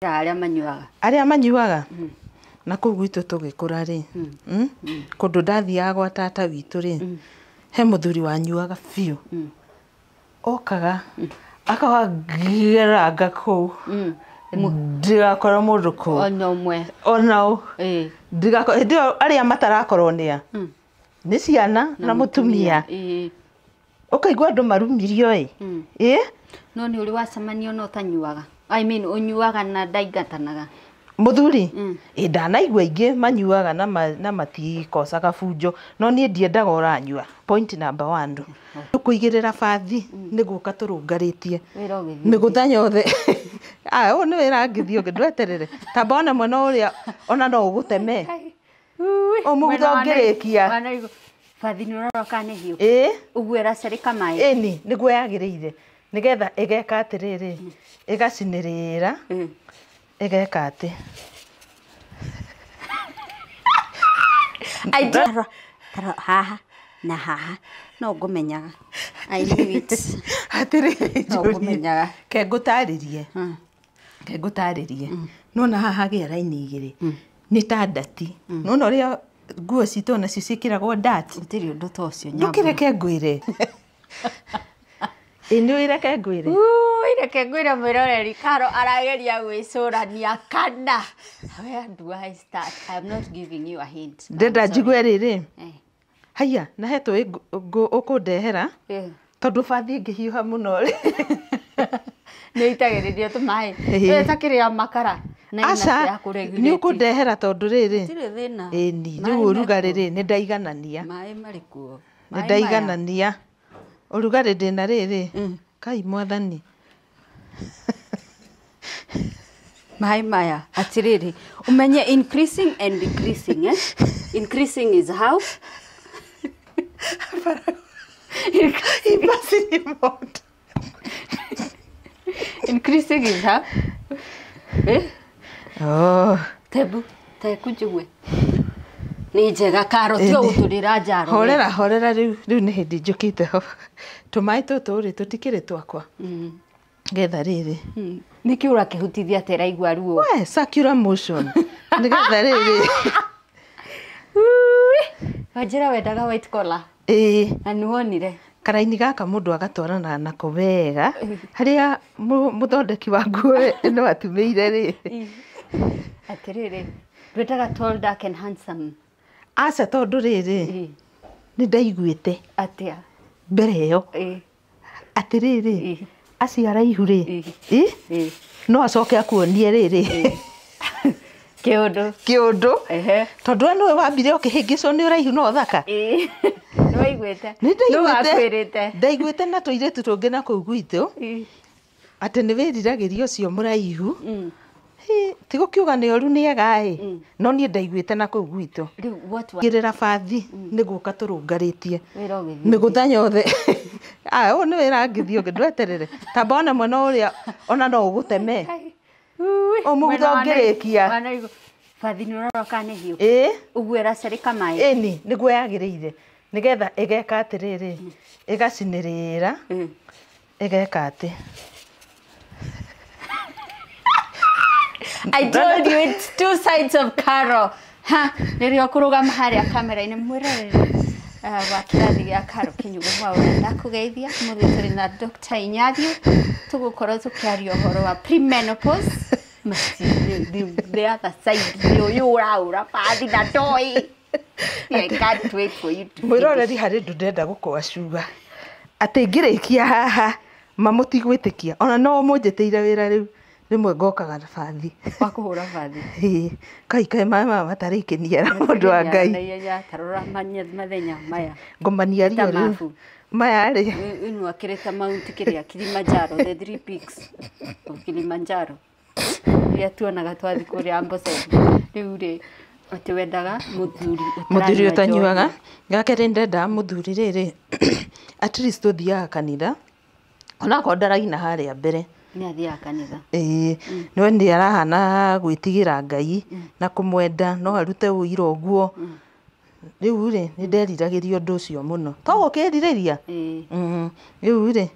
Arĩa manyuaga. Arĩa manyuaga na kũu gwitũ tũgĩkũra rĩ, kũndũ ndathiaga gwa tata witũ rĩ, he mũthuri wanyuaga biũ. Okaga akawangeranga kũu, ndigakora mũndũ kũu. Ona ũmwe. Ona ũ. Ĩĩ. Ndigakora hĩndĩ ĩyo arĩa matarakorwo nĩa nĩ ciana na mũtumia. Ĩĩ. Ũkaigua andũ marumirio ĩ. Ĩ. No nĩ ũrĩ wacemania na ũtanyuaga? I mean, ũnyuaga na ndaingatanaga. Mũthuri? Ĩ, ndanaigua aingĩ manyuaga na matikocaga bunjo, no niĩ ndiendaga ũranyua. Point number one. Kũigĩrĩra bathi nĩ gũka tũrũngarĩtie. Wĩra ũgĩthiĩ. Mĩgũtha yothe. Ah, ũyũ nĩ wĩra ngĩthiĩ ũngĩ, ndweterere. Tamba wone mwena ũrĩa ona no ũgũteme. Ũmũgutha ũngĩrĩkia. Bathi nĩ ũrora kana nĩ hiũ. Ĩ. Ũguo ĩracarĩka maĩ. Ĩni, nĩguo yagĩrĩire. Nĩgetha ĩgeka atĩrĩrĩ, ĩgacinĩrĩra, ĩgeka atĩ. I do. Haha na haha no ngũmenyaga. I knew it. Atĩrĩrĩ, No njũrie. ngũmenyaga. Ke ngũtarĩrie. Ke ngũtarĩrie. Nĩwona haha hagĩa raini igĩrĩ. Nĩ ta ndati. Nĩwona ũrĩa nguo citũ nacio ciĩkĩragwo ndati. Gũtirĩ ũndũ ta ũcio Nyambura. Ndũkĩreke ngwĩre. Ĩ nĩ ũreke ngwĩre. Ui, reke ngwĩre mwĩroreri Karo arageria gwĩcũrania kana. Where do I start? I am not giving you a hint. Ndĩrenda I'm sorry. njigue rĩrĩ. Eh. Haiya, na he tũĩ ũkũndehera. Eh. Tondũ bathi ĩngĩhiũha mũno rĩ. Nĩ ĩitagĩrĩrio tũmaĩ. Ĩĩ. Ĩĩ ta kĩrĩa makara. Na ina Aca, cia kũregulate. nĩ ũkũndehera tondũ rĩrĩ. Gũtirĩ thĩna. Ĩni, Maĩ rĩu ũrugarĩ mekuo. rĩ, nĩ ndaiganania. Maĩ marĩ kuo. Nĩ Maĩ maya. ndaiganania. Ũrugarĩ ndĩna rĩrĩ. Kai mwathani. Maĩ maya, atĩrĩrĩ, ũmenye increasing and decreasing, eh? Increasing is how? Ibasi nĩ moto. Increasing is how? Eh? Oh. Tebu, teku njigue. Nĩ njega Karo, tiga gũtũrĩra njaro. Horera, horera rĩu, rĩu nĩ hĩndĩ njũkĩte ho. Tũmaĩ tũtũ rĩ, tũtikĩrĩ twakwa. Getha rĩrĩ. Nĩkĩ ũrakĩhutithia atĩ ĩraigua ruo? We, circular motion. Nĩgetha rĩrĩ. Wanjĩra wendaga white collar. Ĩĩ. Na nĩwonire. Karaini gaka mũndũ agatwarana nako wega. Harĩa mũthondeki wa nguo ĩno atumĩire rĩ. Atĩrĩrĩ, ndwendaga tall, dark and handsome. Aca tondũ rĩrĩ, nĩ ndaiguĩte. Atĩa? Mbere ĩyo. Atĩrĩrĩ, acio araihu rĩ, ĩ? No acoke akuonie rĩrĩ. Kĩũndũ. Kĩũndũ. Tondũ we nĩwe wambire ũkĩhĩngĩcwo nĩ ũraihu na ũthaka. Ĩĩ. Nĩ waiguĩte? Nĩ ndaiguĩte. Nĩ wakwĩrĩte? Ndaiguĩte na tũirĩtu tũngĩ na kũu gwitũ. Atĩ nĩ wĩriragĩria ũcio mũraihu. Hĩ, ti gũkiuga nĩ ũru nĩ ega ĩ. No niĩ ndaiguĩte na kũu gwitũ. Rĩu what wa- Ngĩrĩra bathi nĩ gũka tũrũngarĩtie. Wĩra ũgĩthiĩ. Mĩgũtha yothe. Ah, ũyũ nĩ wĩra ngĩthiĩ ũngĩ, ndweterere. Tamba wone mwena ũrĩa ona no ũgũteme. Ũmũgutha ũngĩrĩkia. Bathi nĩ ũrora kana nĩ hiũ. Ĩĩ. Ũguo ĩracarĩka maĩ. Ĩni, nĩguo yagĩrĩire. Nĩgetha ĩgeka atĩrĩrĩ, ĩgacinĩrĩra, ĩgeka atĩ. I told you it's two sides of Karo. Ha, rĩrĩa ũkũrũgama harĩa kamera-inĩ mwĩrorere wa kĩrathi gĩa Karo Kĩnyugo Mwaura ndakũgeithia. Mũthĩ tũrĩ na Dr. Inyathiũ tũgũkorwo tũkĩaria ũhoro wa premenopause. The other side nĩ ũyũ ũraũra bathi na ndoĩ. I can't wait for you to finish. Mwĩroreri harĩ ũndũ ndĩrenda gũkũacuga. Atĩ ngĩrĩkia haha, ma mũtigwĩtĩkia. Ona no mũnjĩtĩire wĩra rĩu. Rĩmwe ngokaga na bathi. Wa kũhũra bathi. Ĩĩ. Kai kaĩ maĩ maya matarĩkĩniara mũndũ wa Ngai. Na ihenya, ta rora mathenya maya. Ngomania Ta rio rĩu. mabu. Maya rĩ. Ĩno akĩrĩ ta Mount kĩrĩa Kilimanjaro, the three peaks of Kilimanjaro. Iria tuonaga twathiĩ kũrĩa Amboseli. Rĩu rĩ, atĩ wendaga mũthuri Mũthuri ũtaranyua ũtanyuaga. njohi. Gakerĩ ndendaga mũthuri rĩrĩ. At least tũthiaga kanitha. Onakorwo ndaraina harĩa mbere. Nĩ athiaga kanitha. Ĩĩ, no nĩ arahana gwĩtigĩra Ngai na kũmwenda, no arute ũira ũguo. Rĩu rĩ, nĩ nderiragĩria ũndũ ũcio mũno. To gũkĩrirĩria? Ĩĩ. Rĩu rĩ,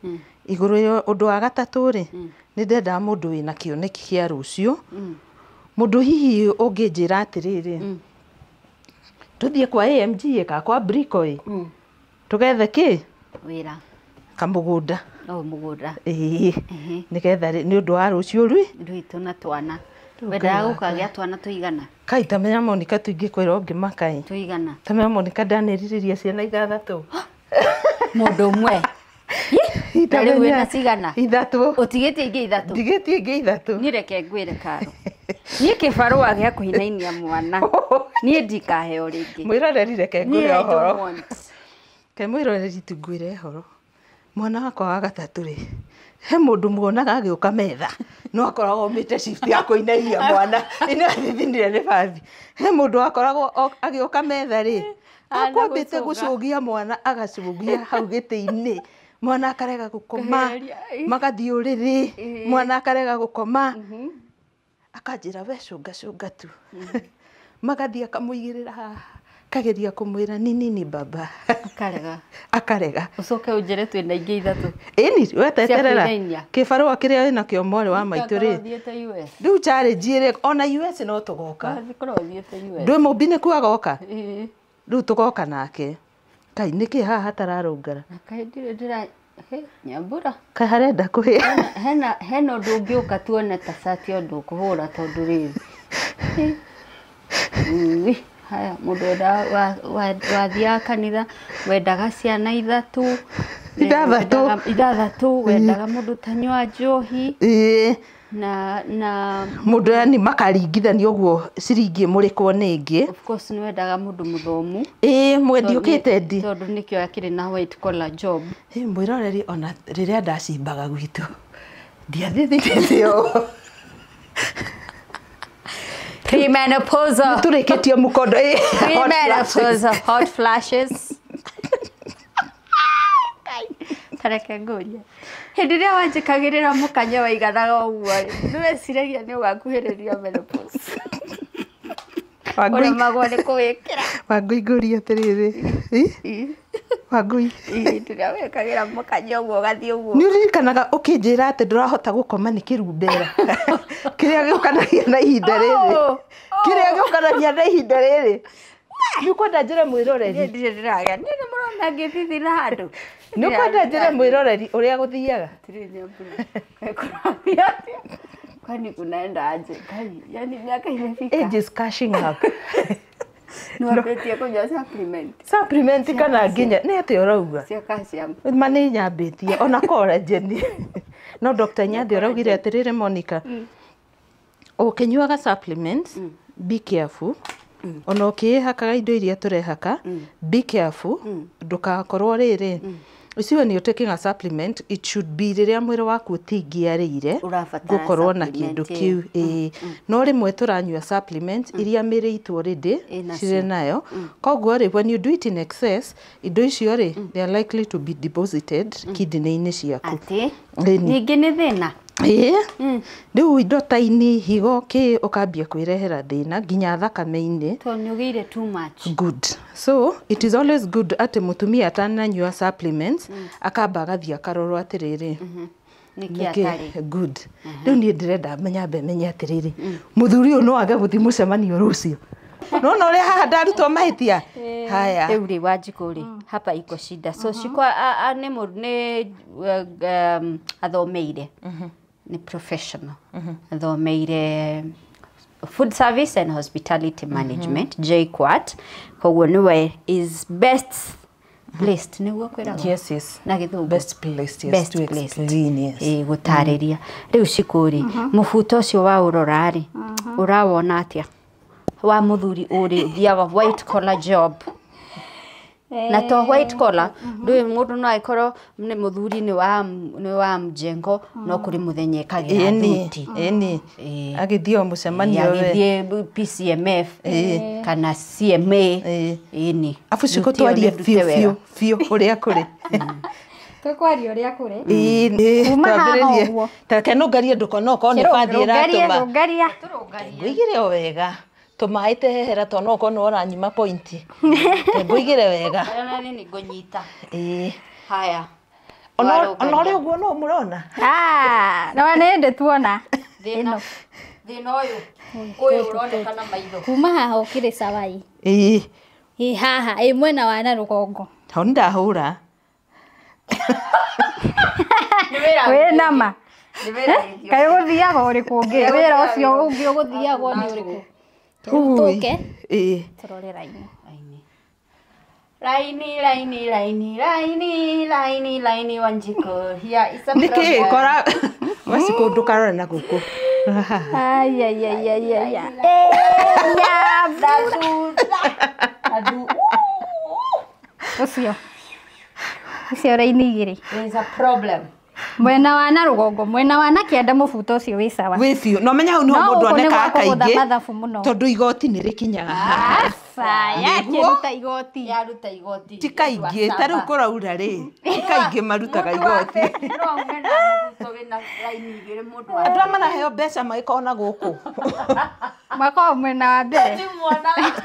Igũrũ ũndũ wa gatatũ rĩ, nĩ ndendaga mũndũ wĩna kĩoneki kĩa rũciũ, mũndũ hihi ũngĩnjĩra atĩrĩrĩ, tũthiĩ kwa AMG ka kwa Brico ĩ, tũgethe kĩ wĩra kamũgũnda. O mũgũnda. Ĩĩ, nĩgetha nĩ ũndũ wa rũciũ rwi rwitũ na twana. Wendaga gũkagĩa twana tũigana? Kai tamenya Monica tũingĩkwĩra ũngĩmaka ĩ. Tũigana. Tamenya Monica ndanĩrirĩria ciana 6. Mũndũ ũmwe. Na rĩu wĩna cigana? 3. Ũtigĩtie ingĩ 3? Ndigĩtie ingĩ 3. Niĩ reke ngwĩre Karo. Niĩ kĩbarũa gĩa kũhinainia mwana. Niĩ ndikaheo rĩngĩ. Mwĩroreri reke ngwĩre ũhoro. Ke mwĩroreri tu ngwĩre ũhoro. Mwana wakwa wa gatatũ rĩ, he mũndũ muonaga agĩũka metha no akoragwo omĩte shift ya kũinainia mwana ĩno athithinire nĩ bathi. He mũndũ wakoragwo agĩũka metha rĩ, akwambĩte gũcũgia mwana agacũgia hau gĩtĩ-inĩ, mwana akarega gũkoma, magathiĩ ũrĩrĩ, mwana akarega gũkoma, akanjĩra we cũnga cũnga tu, magathiĩ akamũigĩrĩra haha, kageria kũmwĩra ni nini baba, akarega, akarega. Ũcoke ũnjĩre twĩna ingĩ 3. Ĩni weteterera kĩbarũa kĩrĩa wĩnakĩo mwarĩ wa maitũ rĩ, rĩu challenge ĩrĩ ona US no tũgoka, ndwĩ mũmbi nĩkuo agoka, rĩu tũgoka nake. Kai nĩkĩ haha hatararũngara? Kaĩ ndirĩ ndĩra Nyambura kaĩ harenda kũhĩa? Hena ũndũ ũngĩũka tuone ta cati ũndũ ũkũhũra tondũ rĩrĩ haya mũndũ wathiaga kanitha wendaga ciana 3 6 wendaga mũndũ tanyua njohi na mũndũ yani makaringithania ũguo ciringi ĩmũrĩkwo nĩ ĩngĩ. Of course nĩ wendaga mũndũ mũthomu. Ĩĩ mwendi ũkĩte ndi tondũ nĩkĩo akĩrĩ na white collar job. Mwĩroreri ona rĩrĩa ndacimbaga gwitũ ndiathithithĩte ũũ. Premenopausal. Tũrĩkĩtie mũkondo. Premenopausal hot flashes. Tareke ngũrie. Hĩndĩ ĩrĩa wanjĩkagĩrĩra mũkanya waiganaga ũguo rĩ, nĩweciragia nĩ ũgakuhĩrĩria menopause? Ũremagwo nĩ kũwĩkĩra. Wangũi ngũrie atĩrĩrĩ. Wangũi. Hĩndĩ ĩrĩa wekagĩra mũkanya ũguo ũgathiĩ ũguo. Nĩ ũririkanaga ũkĩnjĩra atĩ ndũrahota gũkoma nĩ kĩrumbera. Kĩrĩa gĩũkanagia na ihinda rĩrĩ. Kĩrĩa gĩũkanagia na ihinda rĩrĩ. Nĩ ũkwenda njĩre mwĩroreri? Niĩ ndirĩ ndĩragĩa. Niĩ nĩ mũrona ngĩthithina handũ. Nĩ ũkwenda njĩre mwĩroreri ũrĩa gũthiaga? Atirĩ Nyambura. Kũrathiĩ atĩa? Kwani kunaenda aje? Kai, yani miaka imefika. Age is cashing up. Nĩwambĩtie kũnyua supplement. Supplement kana nginya nĩ atĩa ũrauga? Cia calcium. Ma nĩ nyambĩtie ona collagen. No Dr. Nyathi ũraugire atĩrĩrĩ Monica, ũkĩnyuaga supplements, be careful. Ona ũkĩĩhakaga indo iria tũrehaka, be careful, ndũgakorwo rĩrĩ. You see, when you're taking a supplement, it should be rĩrĩa mwĩrĩ waku ũtingĩarĩire gũkorwo na kĩndũ kĩu. Ĩĩ, no rĩmwe tũranyua supplement iria mĩrĩ itũ already cirĩ nayo. Koguo rĩ, when you do it in excess, indo icio rĩ, they are likely to be deposited kidney-inĩ ciaku. Atĩ? Ningĩ nĩ thĩna? Ĩĩ, rĩu indo ta ini, higo, kĩ, ũkambia kwĩrehera thĩna nginya thakame-inĩ. Tondũ nĩ ũgĩire too much. Good. So it is always good atĩ mũtumia atananyua supplements akamba agathiĩ akarorwo atĩrĩrĩ, Nĩkĩ atarĩ. Good. Rĩu niĩ ndĩrenda nyambe menye atĩrĩrĩ, mũthuri ũyũ no age gũthiĩ mũcemanio rũciũ. Nona ũrĩa haha ndarutwo mahĩtia. Haya. Rĩu rĩ Wanjikũ rĩ, hapa iko shida. So Shiko nĩ athomeire. Nĩ professional. Athomeire food service and hospitality management, JKUAT. Koguo nĩwe is best placed, nĩguo kwĩragwo? Yes, yes. Na gĩthũngũ. Best placed, yes, Best to placed. explain, yes. Ĩĩ, gũtarĩria. Rĩu Shiko rĩ, mũbuto ũcio wa ũrora rĩ, ũrawona atĩa? Wa mũthuri ũrĩ ũthiaga white collar job. Na to white collar, ndũĩ mũndũ no angĩkorwo nĩ mũthuri nĩ wa mjengo, no kũrĩ mũthenya ekagĩra thuti. Ĩni. Agĩthiĩ o mũcemanio we. Agĩthiĩ PCMF kana CMA. Ĩni. Abu Shiko twarie biũ biũ biũ ũrĩa kũrĩ. Tũkwaria ũrĩa kũrĩ. Ĩni. Kuma haha ũguo. Tareke nũngarie ndũkona okorwo nĩ bathi ĩratũma. Rũngaria. Ngũigĩre o wega. Tũmaĩ tehera tondũ no ũkorwo nĩ ũranyima pointi. Ngũigĩre wega. Ona nĩ ngũnyita. Ĩĩ. Haya. Ona ũrĩa ũguo no mũrona. Ah, no nĩ ndĩ tuona. Thĩna ũyũ ũyũ ũronekana maitho. Kuma haha ũkĩrĩ sawa ĩ. Ĩĩ. Ĩ haha ĩ mwena wa na rũgongo. Hau nĩ ndahũra. Wĩ nama. Kaĩ ũgũthiaga ũrĩkũ ũngĩ? Wĩra ũcio ũngĩ ũgũthiagwo nĩ ũrĩkũ? Rĩu tũke Ĩĩ. tũrore raini. Raini raini raini raini raini raini Wanjiko. Here is a Nĩ kĩ kora Wacikũ ndũkarore na gũkũ. Ai ai ai ai ai. Ũcio. Ũcio raini igĩrĩ. There is a problem. Mwena wa na rũgongo, mwena wa na kĩanda mũbuto ũcio wĩ sawa. Wĩ biũ. Na ũmenye hau nĩho No mũndũ gũkũ nĩ onekaga gwa kũgũtha kaingĩ mathabu mũno. tondũ igoti nĩ rĩkinyaga haha. Aca, yakĩruta igoti. Yaruta igoti. Ti kaingĩ, ta rĩu kũraura rĩ, ti kaingĩ marutaga igoti. No aume na mũbuto wĩna raini igĩrĩ mũndũ wa. Andũ arĩa maraheo mbeca magĩkorwo na gũkũ. Makoragwo mwena wa mbere. Ti muonaga.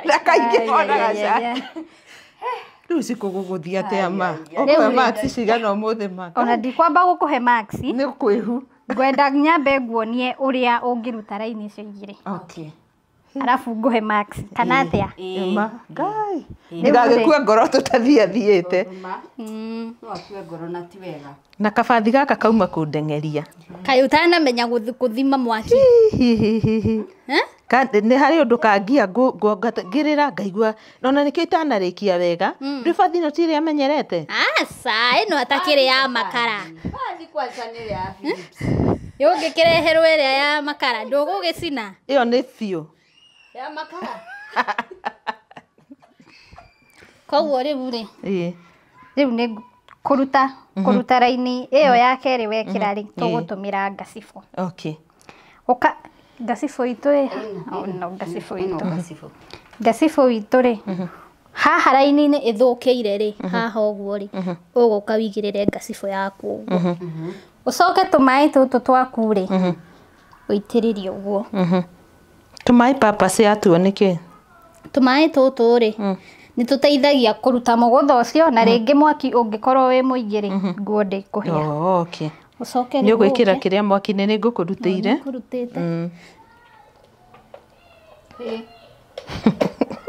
Na kaingĩ monaga Ai, ai, ai, ai. ca. Rĩu Cikũ gũgũthiĩ atĩa ma? Rĩu Ũkũhe rĩ- max cigana ũmũthĩ ma? Ona ndikwamba gũkũhe max. Nĩ kwĩhu. Ngwenda nyambe nguonie ũrĩa ũngĩruta raini icio igĩrĩ. Okay. Arabu ngũhe max kana atĩa? Ĩma. Ngai. Rĩu rĩ- Ndigagĩkue ngoro tũtathiathiĩte. No akue ngoro na ti wega. Na kabathi gaka kauma kũndeng'eria. Kaĩ ũtanamenya gũthima mwaki? Hihihihi. Eh? Nĩ harĩ ũndũ kangia ngĩrĩra ngaigua ona nĩkĩo itanarĩkia wega. Rĩu bathi ĩno ti ĩrĩa menyerete. Aca, ĩno atakĩrĩ ya makara. Bathi kwanza nĩ ya Philips. Yũngĩkĩreherwo ĩrĩa ya makara ndũgũgĩcina. Ĩyo nĩ biũ. Ya makara. Koguo rĩu rĩ, Ĩĩ. rĩu nĩ kũruta raini ĩyo ya kerĩ wekĩra rĩ, tũgũtũmĩra ngacibũ. Okay. Ũka ngacibũ itũ ĩ, oh no, ngacibũ Ĩno itũ. ngacibũ. Ngacibũ itũ rĩ, haha raini-inĩ ĩthũkĩire rĩ, haha ũguo rĩ, ũgũka wĩigĩrĩre ngacibũ yaku ũguo. Ũcoke tũmaĩ tũtũ twaku rĩ, ũitĩrĩrie ũguo. Tũmaĩ purpose yatuo nĩkĩ? Tũmaĩ tũtũ rĩ, nĩ tũteithagia kũruta mũgũtha ũcio na rĩngĩ mwaki ũngĩkorwo wĩ mũingĩ rĩ, nguo ndĩkũhĩa. Oh, okay. Ũcoke Nĩ rĩu ũgwĩkĩra ũke. kĩrĩa mwaki-inĩ nĩ ngũkũrutĩire. Nĩngũrutĩte.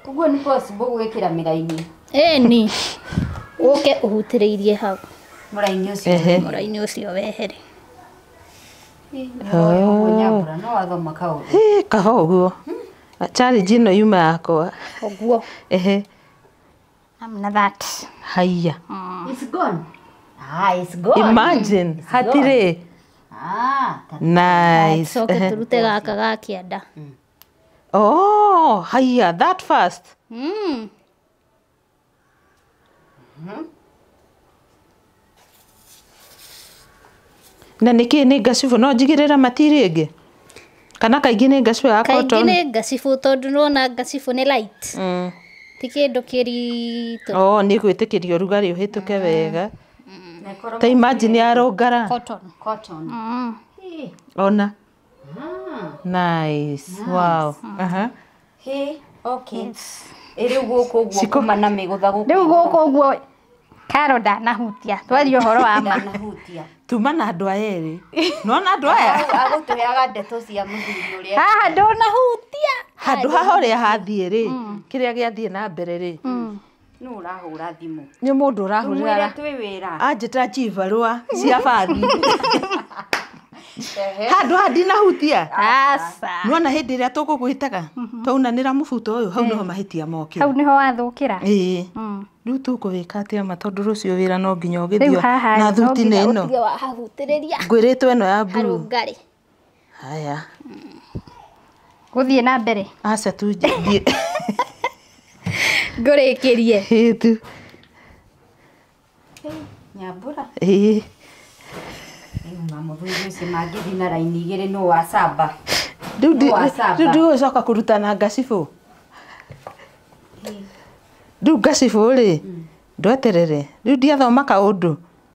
Ũguo nĩ possible gwĩkĩra mĩraini. Ĩni. Ũke ũhutĩrĩirie hau. Mũraini ũcio. Ehe. Mũraini ũcio wehere. Ũguo Nyambura no wathoma kaũndũ. Hĩ, kaba ũguo. Challenge ĩno yuma yakwa. Ũguo. Ehe. Amna that. Haiya. It's gone. Ah, it's gone. Imagine. Hatirĩ. Ah, Nice. Coke Ehe. tũrute gaka ga kĩanda. Oh, haiya, that fast. Na nĩkĩ nĩ ngacibũ no njigĩrĩra mati rĩngĩ? Kana kaingĩ nĩ ngacibũ ya Kaingĩ cotton? nĩ ngacibũ tondũ nĩwona ngacibũ nĩ light. Ti kĩndũ kĩritũ. Oh, nĩ gwĩtĩkĩria ũrugarĩ ũhĩtũke wega. Ta imagine ya rũngara. Cotton. Cotton. Ona. Nice. Wow. Aha. Hey, okay. Rĩu gũkũ ũguo Ciko- kuma na mĩgũtha gũkũ. Rĩu gũkũ ũguo Karo ndanahutia. Twaria ũhoro wa ma. Ndanahutia. Tuma na andũ aya erĩ. Nĩwona andũ aya? Agũtũheaga ndeto cia mũthuri ũrĩa. Haha ndũnahutia. Handũ haha ũrĩa hathiĩ rĩ, kĩrĩa gĩathiĩ na mbere rĩ, Nũ ũrahũra thimũ? nĩ mũndũ Tũmwĩre ũrahũrĩra twĩ wĩra. anjĩta chibarũa cia bathi. Handũ haha ndinahutia. Aca. Nĩwona hĩndĩ ĩrĩa tũgũgwĩtaga twaunanĩra mũbuto ũyũ hau nĩho mahĩtia Hau mokĩra. nĩho wathũkĩra. Ĩĩ. Rĩu tũkũwĩka atĩa ma tondũ rũciũ wĩra no nginya Rĩu ũgĩthiĩ haha na no thuti nginya nĩ ĩno. ũtige wahahutĩrĩria. Ngwĩrĩtwo ĩno ya blue. Harũngarĩ. Haya. Gũthiĩ na mbere. Aca tu thiĩ. Ngũrĩkĩrie. Ĩĩ tu. Nyambura. Ĩĩ. Rĩu ma mũthuri ũcio mangĩthiĩ na raini igĩrĩ nũ wa saba. Rĩu Nũ wa saba. rĩu ndigũgĩcoka kũruta na ngacibũ. Rĩu ngacibũ rĩ, ndweterere. Rĩu ndiathoma kaũndũ.